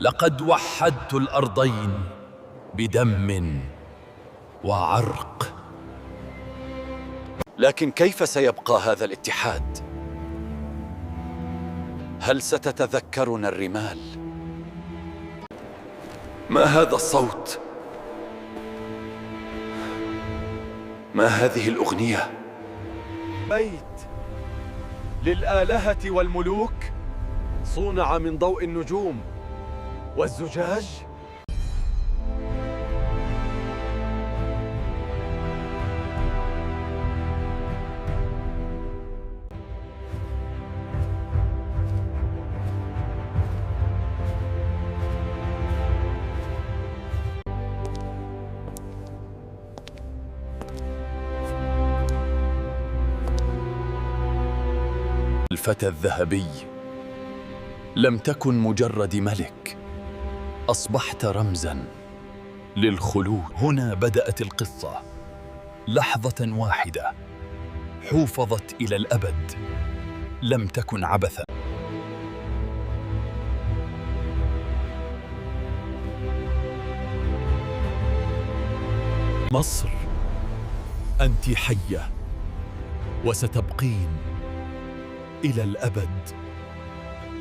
لقد وحدت الأرضين بدم وعرق. لكن كيف سيبقى هذا الاتحاد؟ هل ستتذكرنا الرمال؟ ما هذا الصوت؟ ما هذه الأغنية؟ بيت للآلهة والملوك صنع من ضوء النجوم والزجاج. الفتى الذهبي، لم تكن مجرد ملك، أصبحت رمزاً للخلود. هنا بدأت القصة، لحظة واحدة حوفظت إلى الأبد، لم تكن عبثاً. مصر، أنت حية وستبقين إلى الأبد.